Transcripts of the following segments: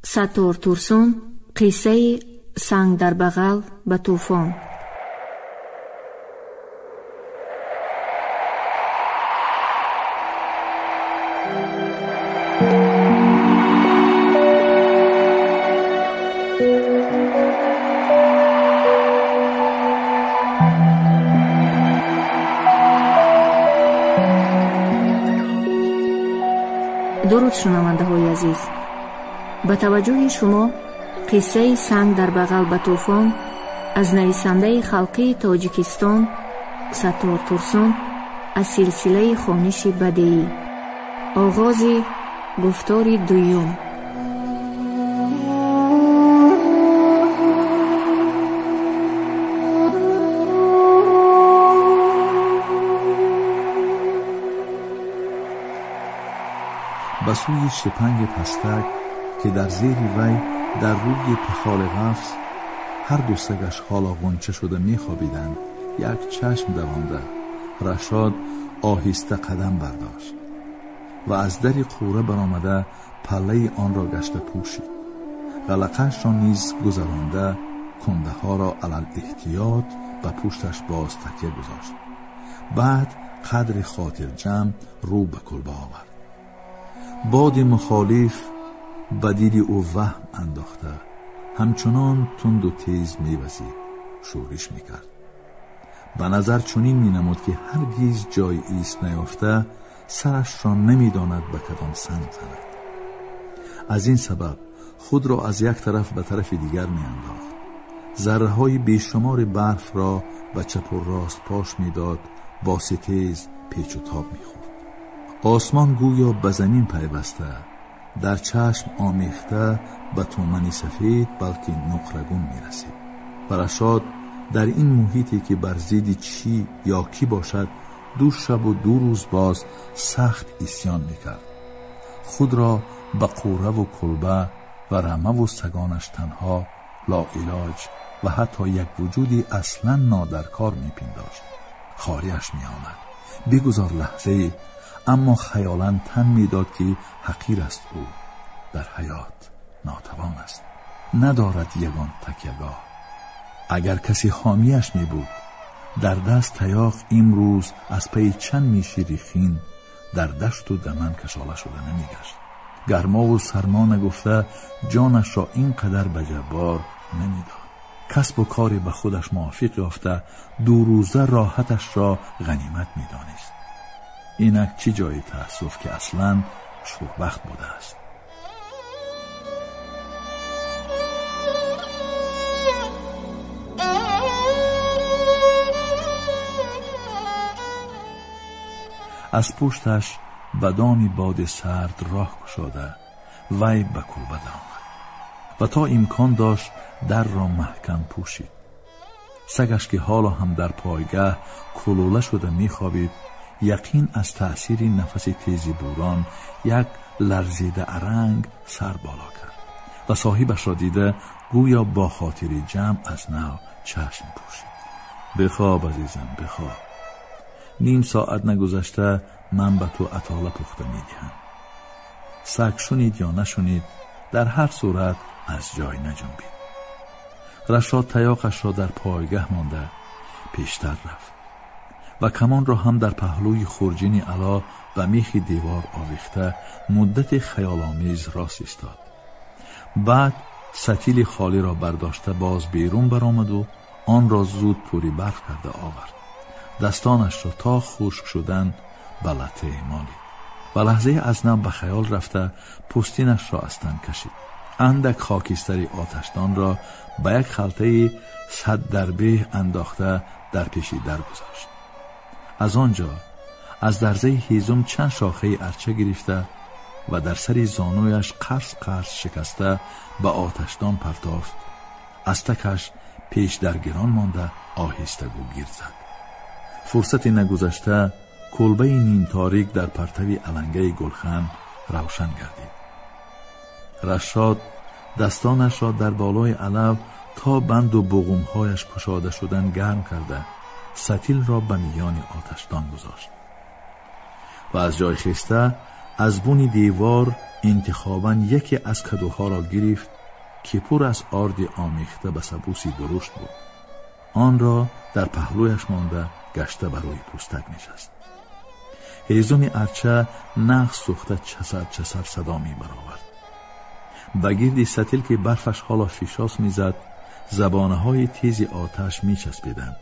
Саттор Турсун, қиссаи санг дар бағал ба тӯфон. Дуруд, шунавандаҳои азиз. Ба таваҷҷӯҳи шумо қиссаи санг дар бағал ба тӯфон аз нависандаи халқии Тоҷикистон Саттор Турсун аз силсилаи хониши бадеӣ. Оғози гуфтори дуюм. Ба сӯи шипанги пастак, ки дар зери вай дар рӯи пахоли ғафз ҳар ду сагаш ҳоло ғунча шуда мехобиданд, як чашм давонда Рашод оҳиста қадам бардошт ва аз дари қӯра баромада паллаи онро гашта пӯшид. Ғалақашро низ гузаронда кундаҳоро алал эҳтиёт ба пушташ боз такя гузошт. Баъд қадри хотирҷамъ рӯ ба кулба овард. Боди мухолиф ба дили ӯ ваҳм андохта ҳамчунон тунду тез мевазид, шӯриш мекард. Ба назар чунин менамуд, ки ҳаргиз ҷой ист наёфта сарашро намедонад ба кадом санг занад. Аз ин сабаб худро аз як тараф ба тарафи дигар меандохт. Зарраҳои бешумори барфро ба чапу рост пош медод, бо ситез печу тоб мехӯрд. Осмон гӯё ба замин пайваста, дар чашм омехта ба тумани сафед, балки нуқрагун мерасид. Ва Рашод дар ин муҳите, ки бар зидди чӣ ё кӣ бошад, ду шабу ду рӯз боз сахт исьён мекард. Худро ба қӯраву кулба ва рамаву сагонаш танҳо, лоилоҷ ва ҳатто як вуҷуди аслан нодаркор мепиндошт. Хориаш меомад. Бигузор лаҳзае, аммо хаёлан тан медод, ки ҳақир аст ӯ, дар ҳаёт нотавон аст, надорад ягон такягоҳ. Агар касе ҳомияш мебуд, дар даст таёқ имрӯз аз пайи чанд мешири хин дар дашту даман кашола шуда намегашт. Гармову сармо нагуфта ҷонашро ин қадар ба ҷаббор намедод. Касбу коре ба худаш мувофиқ ёфта ду рӯза роҳаташро ғанимат медонист. Инак чӣ ҷои таассуф, ки аслан шӯрбахт будааст. Аз пушташ ба доми боди сард роҳ кушода вай ба кулба даромад ва то имкон дошт дарро маҳкам пӯшид. Сагаш, ки ҳоло ҳам дар пойгаҳ кулула шуда мехобид, яқин аз таъсири нафаси тези бурон як ларзида аранг сар боло кард ва соҳибашро дида гӯё бо хотири ҷамъ аз нав чашм пӯшид. Бихоб, азизам, бихоб. Ним соат нагузашта ман ба ту атола пухта медиҳам. Саг шунид ё нашунид, дар ҳар сурат аз ҷой наҷунбид. Рашод таёқашро дар пойгаҳ монда пештар рафт ва камонро ҳам дар паҳлӯи хурҷини ало ба мехи девор овехта муддати хаёломез рост истод. Баъд сатили холиро бардошта боз берун баромаду онро зуд пури барф карда овард. Дастонашро то хушк шудан ба латте молид ва лаҳзае аз нав ба хаёл рафта пӯстинашро аз тан кашид. Андак хокистари оташдонро ба як халтаи сад дарбеҳ андохта дар пеши дар гузошт. Аз он ҷо аз дарзаи ҳезум чанд шохаи арча гирифта ва дар сари зонуяш қарс қарс шикаста ба оташдон партофт. Аз такаш пеш даргирон монда оҳиста гугир зад. Фурсате нагузашта кулбаи нимторик дар партави алангаи гулхан равшан гардид. Рашод дастонашро дар болои алав то банду буғумҳояш кушода шудан гарм карда сатилро ба миёни оташдон гузошт ва аз ҷой хеста Аз буни девор интихобан яке аз кадуҳоро гирифт, ки пур аз орди омехта ба сабуси дурушт буд. Онро дар паҳлӯяш монда гашта ба рӯи пӯстак нишаст. Ҳезуми арча нағз сӯхта часар часар садо мебаровард. Ба гирди сатил, ки барфаш ҳоло фишос мезад, забонаҳои тези оташ мечаспиданд.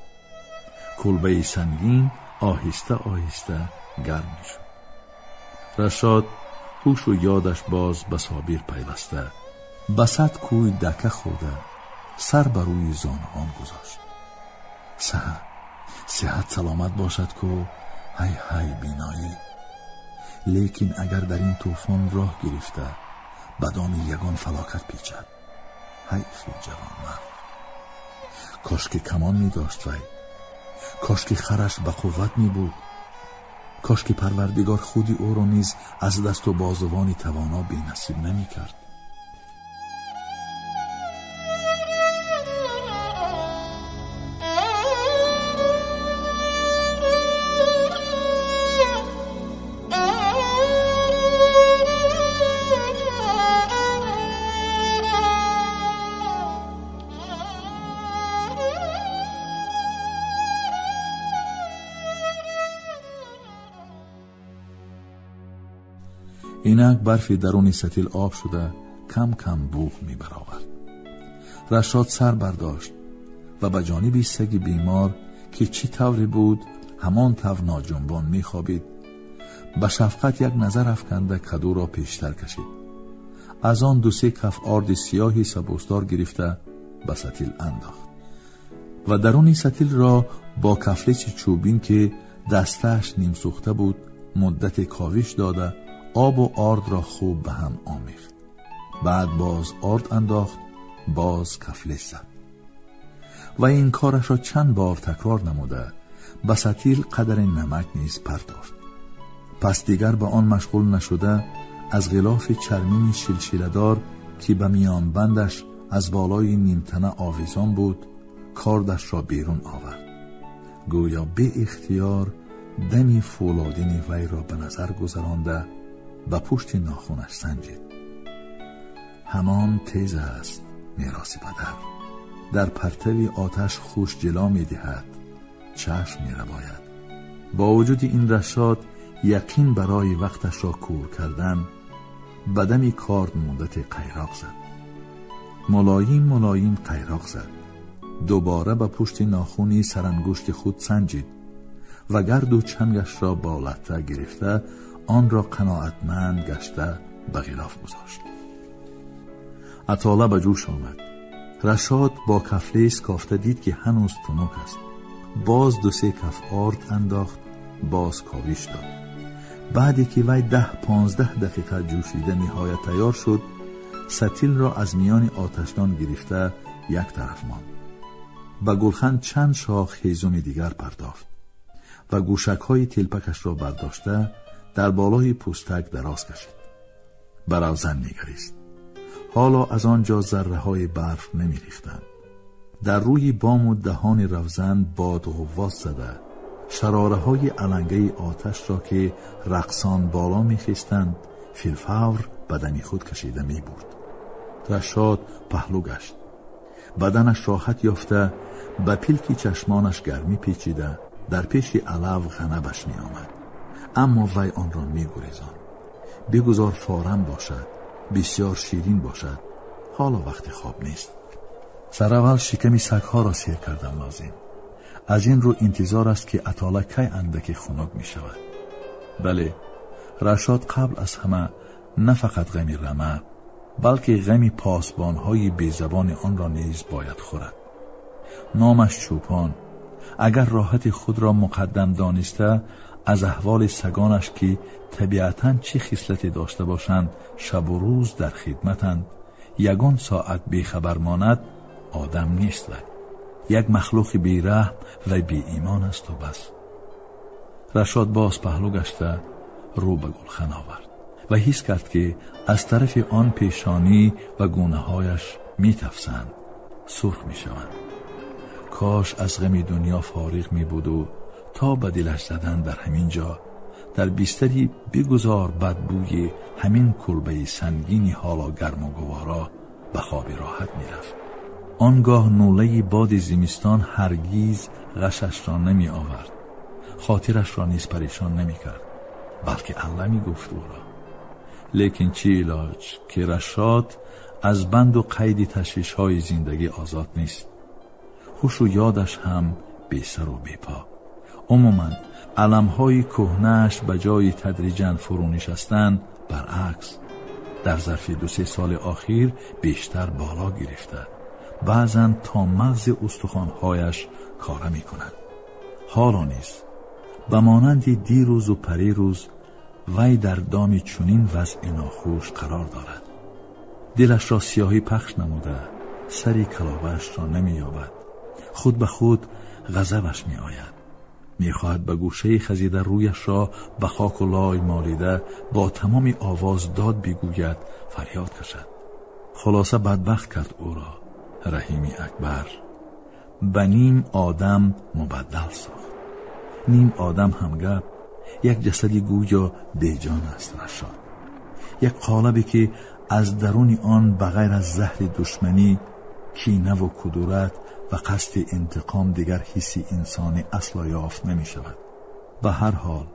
Кулбаи сангин оҳиста оҳиста гарм мешуд. Рашод ҳушу ёдаш боз ба Собир пайваста, ба сад кӯй дака хӯрда, сар ба рӯи зонуон гузошт. Сиҳат саломат бошад ку, ҳай ҳай биноӣ. Лекин агар дар ин тӯфон роҳ гирифта, ба доми ягон фалокат печад, ҳайфи ҷавонмард. Кошки камон медошт вай, кошки хараш ба қувват мебуд, кошки Парвардигор худи ӯро низ аз дасту бозувони тавоно бенасиб намекард. Инак барфи даруни сатил об шуда кам кам буғ мебаровард. Рашод сар бардошт ва ба ҷониби саги бемор, ки чӣ тавре буд ҳамон тавр ноҷунбон мехобид, ба шафқат як назар афканда кадуро пештар кашид. Аз он ду-се каф орди сиёҳи сабусдор гирифта ба сатил андохт ва даруни сатилро бо кафлечи чӯбин, ки дастааш нимсӯхта буд, муддате ковиш дода обу ордро хуб ба ҳам омехт. Баъд боз орд андохт, боз кафлеш зад ва ин корашро чанд бор такрор намуда ба сатил қадри намак низ партофт. Пас дигар ба он машғул нашуда, аз ғилофи чармини шилшиладор, ки ба миёнбандаш аз болои нимтана овезон буд, кордашро берун овард. Гӯё беихтиёр дами фӯлодини вайро ба назар гузаронда ба пушти нохунаш санҷид. Ҳамон тез аст мероси падар, дар партави оташ хуш ҷило медиҳад, чашм мерабояд. Бо вуҷуди ин Рашод яқин барои вақташро кур кардан ба дами корд муддате қайроқ зад. Мулоим мулоим қайроқ зад. Дубора ба пушти нохуни сарангушти худ санҷид ва гарду чангашро бо латта гирифта онро қаноатманд гашта ба ғилоф гузошт. Атола ба ҷӯш омад. Рашод бо кафлес кофта дид, ки ҳанӯз тунук аст. Боз ду-се каф орд андохт, боз ковиш дод. Баъде ки вай 10-15 дақиқа ҷӯшида ниҳоят тайёр шуд, сатилро аз миёни оташдон гирифта як тараф монд. Ба гулхан чанд шох ҳезуми дигар партофт ва гӯшакҳои телпакашро бардошта дар болои пӯстак дароз кашид. Ба равзан нигарист. Ҳоло аз он ҷо зарраҳои барф намерехтанд. Дар рӯи бому даҳони равзан бод ғуввос зада, шарораҳои алангаи оташро, ки рақсон боло мехестанд, филфавр бадани худ кашида мебурд. Рашод паҳлӯ гашт. Баданаш роҳат ёфта, ба пилки чашмонаш гармӣ печида, дар пеши алав ғанабаш меомад. Аммо вай онро мегурезонд. Бигузор форам бошад, бисёр ширин бошад, ҳоло вақти хоб нест. Сараввал шиками сагҳоро сер кардан лозим. Аз ин рӯ интизор аст, ки атола кай андаке хунук мешавад. Бале, Рашод қабл аз ҳама на фақат ғами рама, балки ғами посбонҳои безабони онро низ бояд хӯрад. Номаш чӯпон, агар роҳати худро муқаддам дониста, аз аҳволи сагонаш, ки табиатан чӣ хислате дошта бошанд, шабу рӯз дар хидматанд, ягон соат бехабар монад, одам нест. Вай як махлуқи бераҳм ва беимон асту бас. Рашод боз паҳлӯ гашта рӯ ба гулхан овард ва ҳис кард, ки аз тарафи он пешонӣ ва гунаҳояш метафсанд, сурх мешаванд. Кош аз ғами дунё фориғ мебуду то ба дилаш задан дар ҳамин ҷо, дар бистари бигузор бадбӯи ҳамин кулбаи сангини ҳоло гарму гувора ба хоби роҳат мерафт. آنگاه نوله باد زمستان هرگیز غشش را نمی آورد، خاطرش را نیز پریشان نمی کرد، بلکه الله می گفت او را. لیکن چی علاج که رشاد از بند و قید تشویش های زندگی آزاد نیست. هوش و یادش هم بی سر و بی پا. عموما علمهای کهنه‌اش به جای تدریجاً فرو نشستن، برعکس در ظرف 2-3 سال اخیر بیشتر بالا گرفته، بعضا تا مغز استخوانهایش کاره می کند. حالا نیز به مانند دیروز و پریروز وی در دام چنین وضع ناخوش قرار دارد. دلش را سیاهی پخش نموده، سری کلابش را نمی یابد. خود به خود غضبش می آید. می خواهد به گوشه خزیده رویش را به خاک و لای مالیده با تمام آواز داد بگوید، فریاد کشد. خلاصه بدبخت کرد او را رحیمی اکبر. به نیم آدم مبدل ساخت. نیم آدم هم گپ، یک جسدی گویا بیجان است رشاد، یک قالبی که از درون آن بغیر از زهر دشمنی، کینه و کدورت و قصد انتقام دیگر حسی انسانی اصلا یافت نمی شود. به هر حال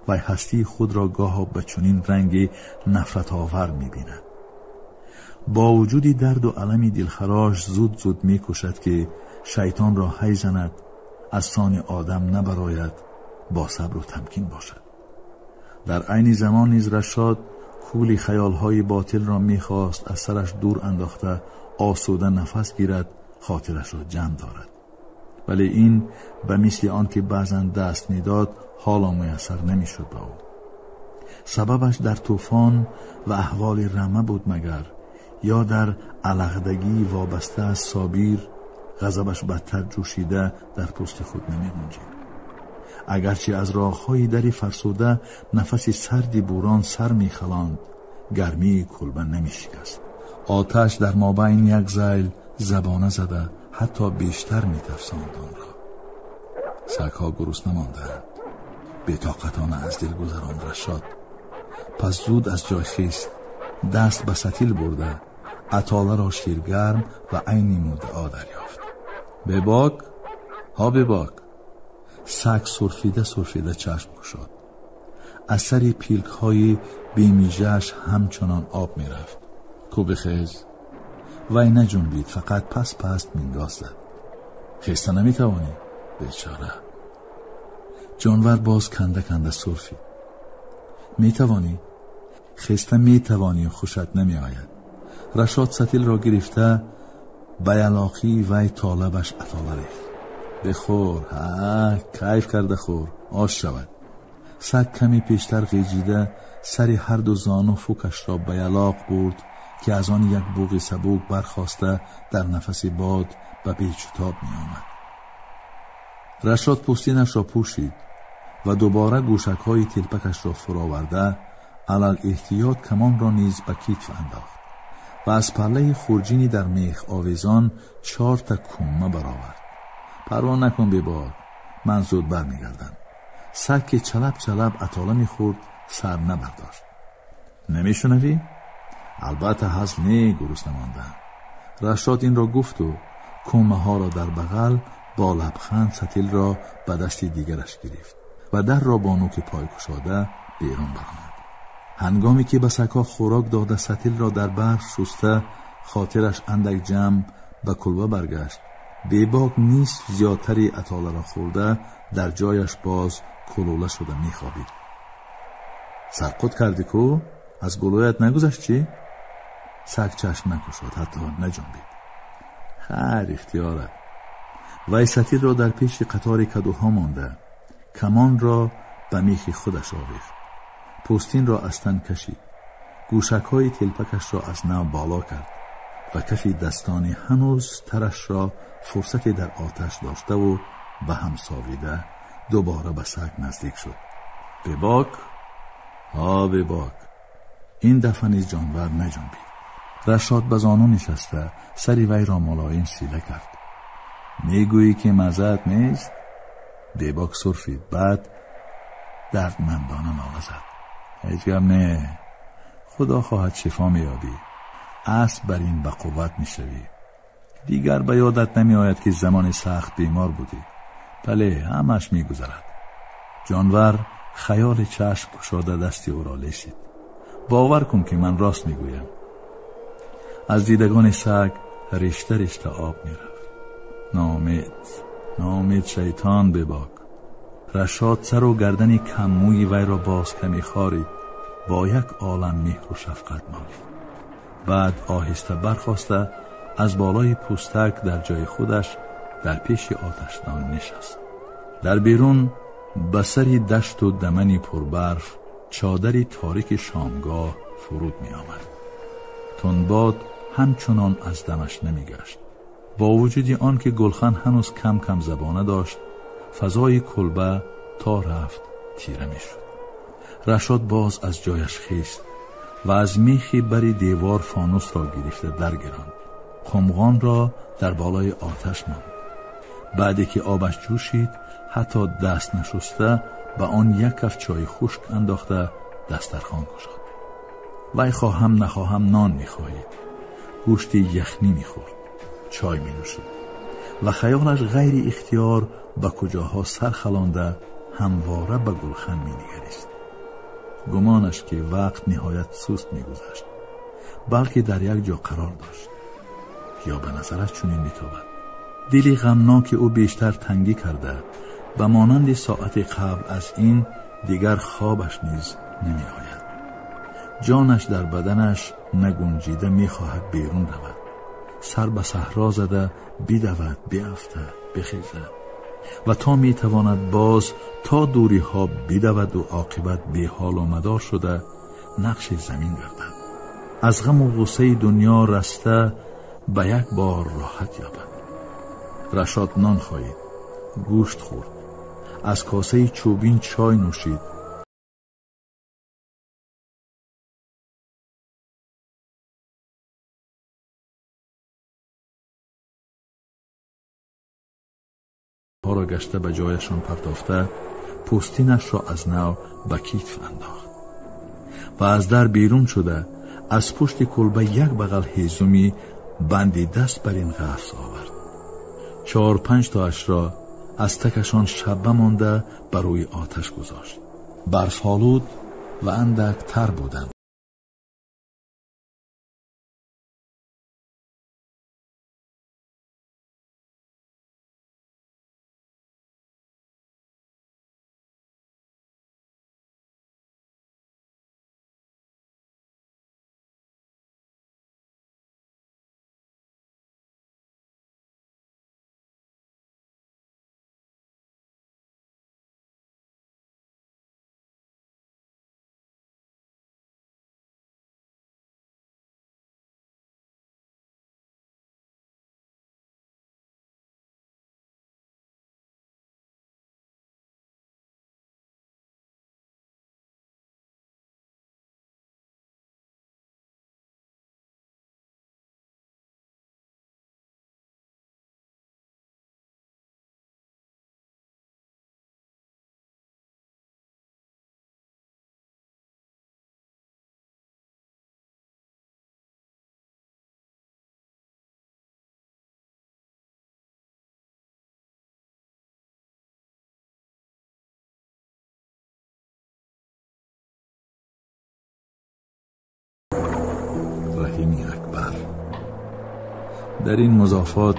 وی هستی خود را گاه به چنین رنگ نفرت آور می بیند. با وجود درد و الم دلخراش زود زود می کشد که شیطان را هی زند، از سان آدم نبراید، با صبر و تمکین باشد. در عین زمان نیز رشاد کولی خیالهای باطل را میخواست از سرش دور انداخته، آسوده نفس گیرد، خاطرش را جمع دارد. ولی این به مثل آن که بعضا دست میداد حالا میسر نمیشد به او. سببش در طوفان و احوال رمه بود مگر، یا در علقدگی وابسته از صابیر غضبش بدتر جوشیده در پوست خود نمی گنجید. اگرچه از راه‌های دری فرسوده نفس سردی بوران سر میخلاند، گرمی کلبه نمیشکست. آتش در مابین یک زیل زبانه زده حتی بیشتر میتفساند آن را. سگ‌ها گرسنه ماندند. بی‌طاقتانه از دل گذراند رشاد. پس زود از جای خیست، دست به سطیل برده، عطاله را شیرگرم و عین مدعا دریافت. بباک، ها بباک. سگ سرفیده سرفیده چشم گشاد. از سر پیلک های بیمیژه‌اش همچنان آب میرفت. کو بخیز. وی نجنبید، فقط پس پست مینگاز زد. خیسته نمیتوانی؟ بیچاره. جانور باز کنده کنده سرفید. میتوانی؟ خیسته میتوانی و خوشت نمیآید. رشاد سطیل را گرفته به یلاقی وی طالبش عطاله ریخت. بخور، ها، کیف کرده خور، آش شود. سگ کمی پیشتر قیجیده سری هر دو زانو فوکش را به یلاق برد که از آن یک بوق سبوک برخاسته در نفس باد به پیچ و تاب می آمد. رشاد پوستینش را پوشید و دوباره گوشک های تلپکش را فراورده علل احتیاط کمان را نیز به کتف انداخت و از پله خورجینی در میخ آویزان 4 تا کمه برآورد. پروا نکن بیبار، من زود برمیگردم. سگ که چلب چلب عطاله میخورد سر نبرداشت. نمیشنوی؟ البته هزل نی گرسنه ماندن. رشاد این را گفت و کمه ها را در بغل با لبخند سطیل را به دست دیگرش گرفت و در را با نوک پای گشاده بیرون برآمد. هنگامی که به سگ‌ها خوراک داده سطیل را در برف شسته، خاطرش اندک جمع به کلبه برگشت. بیباک نیست زیادتری عطاله را خورده در جایش باز کلوله شده میخوابید. سرقود کردی کو؟ از گلویت نگذشت چی؟ سگ چشم نکشاد، حتی نجنبید. خیر اختیارت. وی سطیل را در پیش قطار کدوها مانده، کمان را به میخ خودش آویخت، پوستین را از تن کشید، گوشکهای تلپکش را از نو بالا کرد و کفی دستانی هنوز ترش را فرصتی در آتش داشته و به هم ساویده دوباره به سگ نزدیک شد. بباک، ها بباک. این دفعه نیز جانور نجنبید. رشاد به زانو نشسته سری وی را ملایم سیله کرد. میگویی که مزد نیست؟ بیباک سرفید. بعد دردمندانه ناله زد. هیچ گم نه، خدا خواهد شفا میابی، اسب بر این به قوت میشوی. دیگر به یادت نمی آید که زمان سخت بیمار بودی. بله، همش میگذرد. جانور خیال چشم گشاده دستی او را لیسید. باور کن که من راست میگویم. از دیدگان سگ رشته رشته آب میرفت. نامید شیطان بباک. رشاد سر و گردن کم موی وی را باز کمی خارید، با یک عالم مهر و شفقت مالید. بعد آهسته برخاسته از بالای پوستک در جای خودش در پیش آتشدان نشست. در بیرون به سر دشت و دمنی پربرف چادری تاریک شامگاه فرود می آمد. تندباد همچنان از دمش نمی گشت. با وجود آن که گلخن هنوز کم کم زبانه داشت، فضای کلبه تا رفت تیره می شد. رشاد باز از جایش خیست و از میخی بری دیوار فانوس را گرفته درگراند. قمغان را در بالای آتش ماند. بعدی که آبش جوشید، حتی دست نشسته به آن یک کف چای خشک انداخته دسترخوان گشاد. وی خواهم نخواهم نان میخواهید، گوشت یخنی میخورد، چای مینوشید و خیالش غیر اختیار به کجاها سر خلانده همواره به گلخن مینگریست. گمانش که وقت نهایت سست میگذشت، بلکه در یک جا قرار داشت، یا به نظرش چنین میتابد. دل غمناک او بیشتر تنگی کرده و مانند ساعت قبل از این دیگر خوابش نیز نمی آید. جانش در بدنش نگنجیده می خواهد بیرون رود، سر به صحرا زده بدود، بیفتد، بخیزد و تا می تواند باز تا دوری ها بدود و عاقبت بی حال و مدار شده نقش زمین گردد. از غم و غصه دنیا رسته به یک بار راحت یابد. رشاد نان خواهید، گوشت خورد، از کاسه چوبین چای نوشید. ها را گشته به جایشان پرتافته، پوستینش را از نو به کتف انداخت و از در بیرون شده از پشت کلبه یک بغل هیزمی بندی دست بر این قفس آورد. 4-5 تاش را از تکشان شبه مانده بر روی آتش گذاشت. برف آلود و اندک تر بودند. رحیمی اکبر. در این مضافات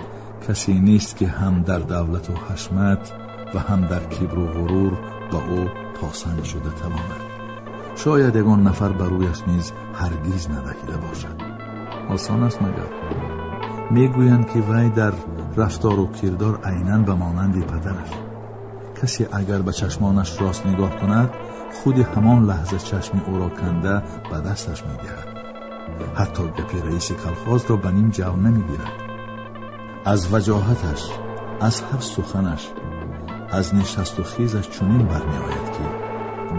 کسی نیست که هم در دولت و حشمت و هم در کبر و غرور با او پاسنگ شده تواند. شاید یگان نفر بر رویش نیز هرگز ندهیده باشد. آسان است مگر؟ میگویند که وی در رفتار و کردار عیناً به مانند پدرش. کسی اگر به چشمانش راست نگاه کند، خود همان لحظه چشم او را کنده به دستش میدهد. حتی گپی رئیس کلخاز را به نیم جو نمیگیرد. از وجاهتش، از هر سخنش، از نشست و خیزش چنین برمی آید که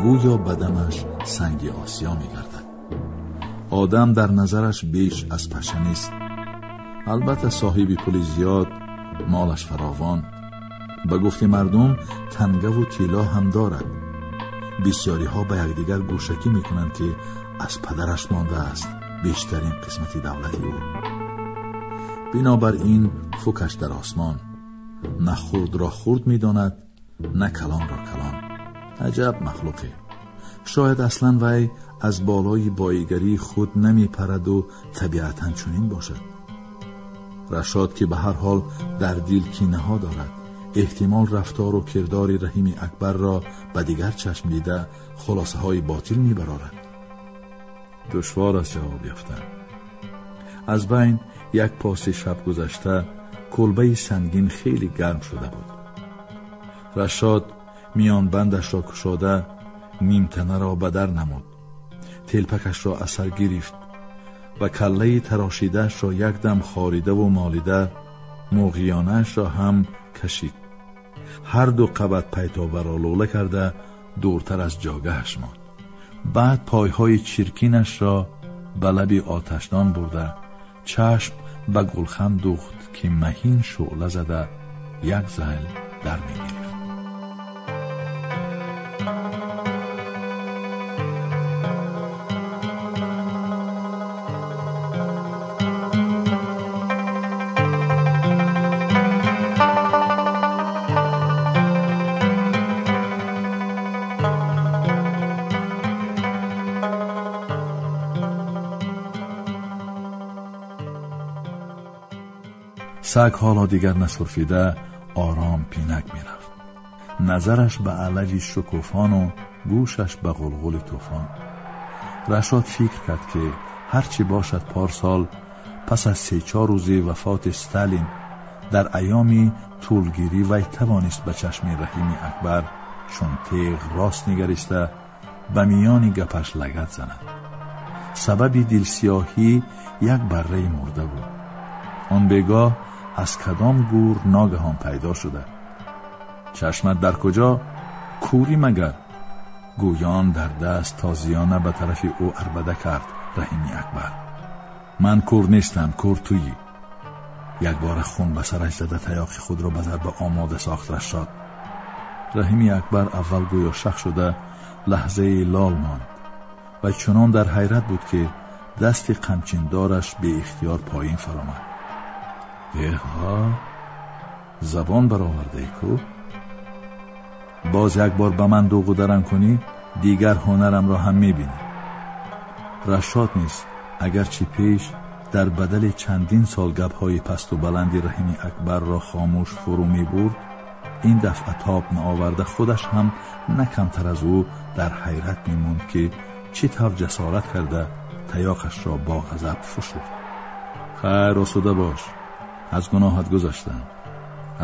گویا بدنش سنگ آسیا می گردد. آدم در نظرش بیش از پشه نیست. البته صاحب پول زیاد، مالش فراوان، به گفت مردم تنگه و تیلا هم دارد. Бисёриҳо ба якдигар гӯшакӣ мекунанд, ки аз падараш мондааст бештарин қисмати давлати ӯ. Бинобар ин фукаш дар осмон, на хурдро хурд медонад, на калонро калон. Аҷаб махлуқе! Шояд аслан вай аз болои боигарии худ намепараду табиатан чунин бошад. Рашод, ки ба ҳар ҳол дар дил кинаҳо дорад, эҳтимол рафтору кирдори Раҳими Акбарро ба дигар чашм дида хулосаҳои ботил мебарорад. Душвор аст ҷавоб ёфтан. Аз байн як поси шаб гузашта, кулбаи сангин хеле гарм шуда буд. Рашод миёнбандашро кушода, нимтанаро ба дар намуд, телпакашро аз сар гирифт ва каллаи тарошидаашро якдам хоридаву молида, муғиёнаашро ҳам кашид. Ҳар ду қабат пайтобаро лӯла карда дуртар аз ҷогаҳаш монд. Баъд пойҳои чиркинашро ба лаби оташдон бурда, чашм ба гулхан духт, ки маҳин шӯъла зада як зайл дар мегирифт. Саг ҳоло дигар насурфида ором пинак мерафт. Назараш ба алави шукуфону гӯшаш ба ғулғули тӯфон. Рашод фикр кард, ки ҳарчи бошад порсол пас аз 3-4 рӯзи вафоти Сталин дар айёми тӯлгирӣ вай тавонист ба чашми Раҳими Акбар чун теғ рост нигариста ба миёни гапаш лагат занад. Сабаби дилсиёҳӣ як барраи мурда буд. Он бегоҳ аз кадом гур ногаҳон пайдо шуда. Чашмат дар куҷо? Кӯрӣ магар? Гӯён дар даст тозиёна ба тарафи ӯ арбада кард Раҳими Акбар. Ман кӯр нестам, кӯр туӣ. Якбора хун ба сараш зада таёқи худро ба зарба омода сохт Рашод. Раҳими Акбар аввал гӯё шах шуда лаҳзаи лол монд ва чунон дар ҳайрат буд, ки дасти қамчиндораш беихтиёр поин фаромад. Эҳа, забон баровардаи ку? Боз як бор ба ман дуғу даран кунӣ, дигар ҳунарамро ҳам мебинӣ. Рашод низ агарчи пеш дар бадали чандин сол гапҳои пасту баланди Раҳими Акбарро хомӯш фурӯ мебурд, ин дафъа тоб наоварда худаш ҳам на камтар аз ӯ дар ҳайрат мемонд, ки чӣ тавр ҷасорат карда таёқашро бо ғазаб фушурд. Хайр, осуда бош, аз гуноҳат гузаштам.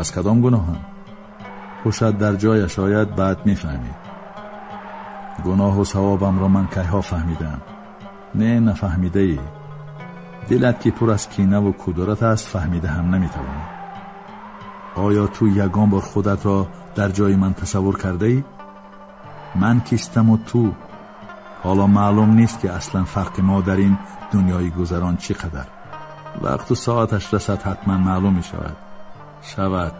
Аз кадом гуноҳам? Ҳушат дар ҷояш ояд, баъд мефаҳмӣ. Гуноҳу савобамро ман кайҳо фаҳмидам. Не, нафаҳмидаӣ. Дилат ки пур аз кинаву кудурат аст, фаҳмида ҳам наметавонӣ. Оё ту ягон бор худатро дар ҷои ман тасаввур кардаӣ? Ман кистаму ту? Ҳоло маълум нест, ки аслан фарқи мо дар ин дунёи гузарон чӣ қадар. Вақту соаташ расад, ҳатман маълум мешавад. Шавад.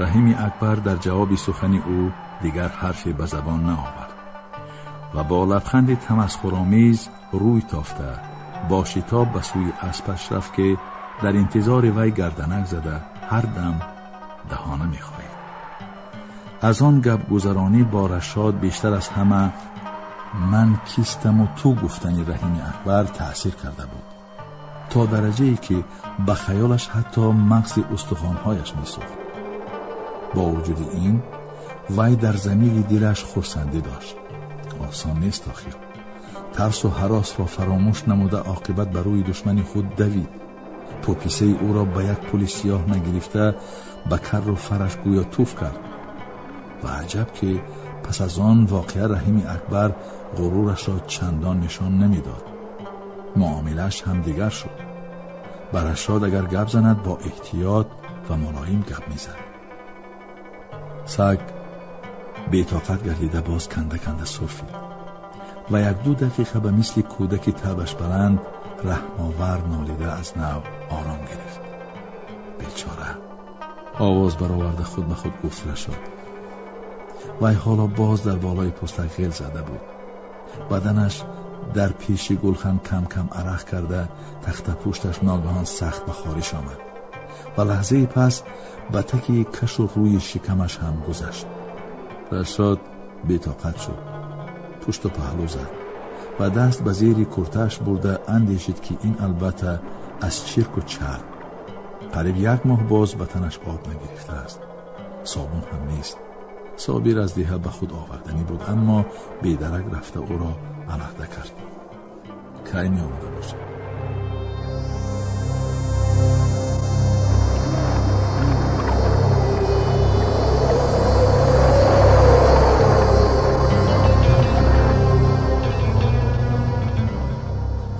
Раҳими Акбар дар ҷавоби сухани ӯ дигар ҳарфе ба забон наовард ва бо лабханди тамасхуромез рӯй тофта бо шитоб ба сӯи аспаш рафт, ки дар интизори вай гарданак зада ҳар дам даҳона мехоҳид. Аз он гапгузаронӣ бо Рашод бештар аз ҳама ман кистаму ту гуфтани Раҳими Акбар таъсир карда буд, то дараҷае ки ба хаёлаш ҳатто мағзи устухонҳояш месӯхт. Бо вуҷуди ин вай дар замири дилаш хурсандӣ дошт. Осон нест охир. Тарсу ҳаросро фаромӯш намуда оқибат ба рӯи душмани худ давид. Пӯписаи ӯро ба як пули сиёҳ нагирифта ба карру фараш гӯё туф кард. Ва аҷаб ки пас аз он воқеа Раҳими Акбар ғурурашро чандон нишон намедод. Муомилааш ҳам дигар шуд. Ба Рашод агар гап занад, бо эҳтиёт ва мулоим гап мезад. Саг бетоқат гардида боз канда канда сурфид ва 1-2 дақиқа ба мисли кӯдаки табаш баланд раҳмовар нолида аз нав ором гирифт. Бечора, овоз бароварда худ ба худ гуфт Рашод. Вай ҳоло боз дар болои пӯстак ғел зада буд. Баданаш дар пеши гулхан кам-кам арақ карда, тахтапушташ ногаҳон сахт ба хориш омад ва лаҳзаи пас ба таки кашу рӯи шикамаш ҳам гузашт. Рашод бетоқат шуд, пушту паҳлӯ зад ва даст ба зери куртааш бурда андешид, ки ин албатта аз чирку чарб. Қариб як моҳ боз ба танаш об нагирифтааст, собун ҳам нест. Собир аз деҳа ба худ оварданӣ буд, аммо бедарак рафта ӯро алаҳда кард. Кай меомада бошад?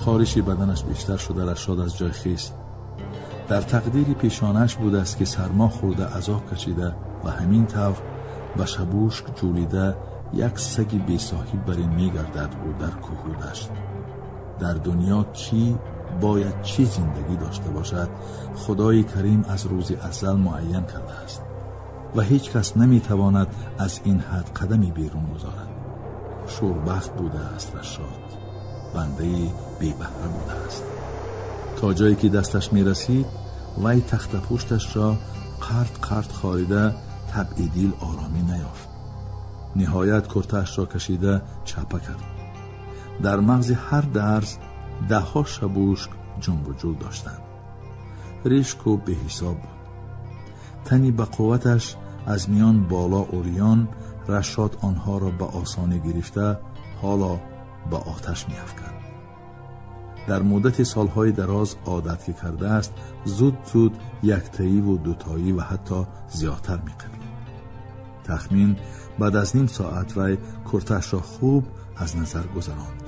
خارشی بدنش بیشتر شده. رشاد از جای خیست. در تقدیر پیشانش بوده است که سرما خورده، عذاب کشیده و همین طور به شبوشک جولیده یک سگ بی صاحب بر این میگردد او در کوه و دشت. در دنیا کی باید چی زندگی داشته باشد، خدای کریم از روز ازل معین کرده است و هیچ کس نمیتواند از این حد قدمی بیرون گذارد. شوربخت بوده است رشاد، بنده بی بهره بوده است. تا جایی که دستش می رسید وی تخت پشتش را قرد قرد خاریده تبعیدیل آرامی نیافت. نهایت کرتش را کشیده چپه کرد. در مغز هر درز ده ها شبوشک جنب و جول داشتند. ریشک و به حساب بود. تنی به قوتش از میان بالا اوریان رشاد آنها را به آسانی گرفته حالا به آتش می افکند. در مدت سالهای دراز عادت که کرده است زود زود یکتایی و دوتایی و حتی زیادتر می قبید. تخمین بعد از نیم ساعت وی کرتش را خوب از نظر گذراند.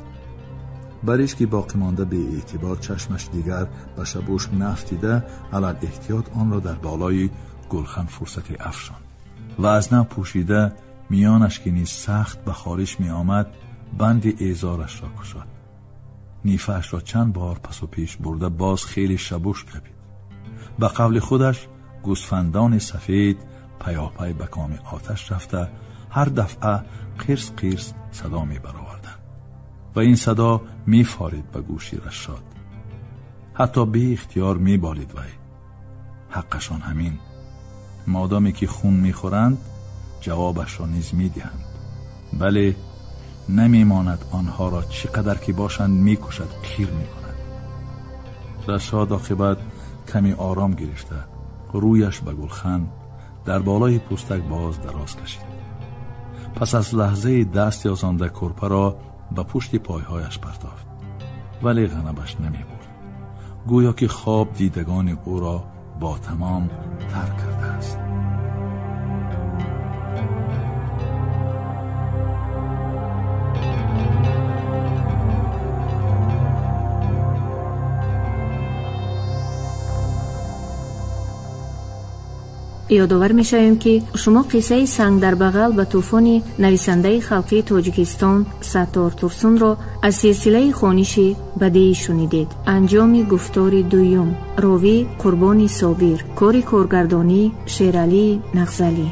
بریش که باقی مانده به اعتبار چشمش دیگر به شبوش نفتیده، علل احتیاط آن را در بالای گلخن فرصتی افشاند و از نو پوشیده میانش که نیز سخت به خارش می آمد بند ایزارش را کشاد. نیفهش را چند بار پس و پیش برده باز خیلی شبوش قبید. به قول خودش گوسفندان سفید پیاپی به کام آتش رفته هر دفعه قرص قرص صدا می برآوردند و این صدا می فارید به گوشی رشاد. حتی بی اختیار می بالید وی. حقشان همین، مادامی که خون می خورند جوابش را نیز می دهند. بله، نمی ماند آنها را چقدر که باشند می کشد، کیر می کند. رشاد عاقبت کمی آرام گرفته رویش به گلخن در بالای پوستک باز دراز کشید. پس از لحظه دست یازانده کرپه را به پشت پایهایش پرتافت، ولی غنبش نمی برد. گویا که خواب دیدگان او را با تمام ترک کرده است. Ёдовар мешавем, ки шумо қиссаи санг дар бағал ба тӯфони нависандаи халқии Тоҷикистон Саттор Турсунро аз силсилаи хониши бадеӣ шунидед. Анҷоми гуфтори дуюм. Ровӣ Қурбони Собир. Кори коргардонӣ Шералии Нағзалӣ.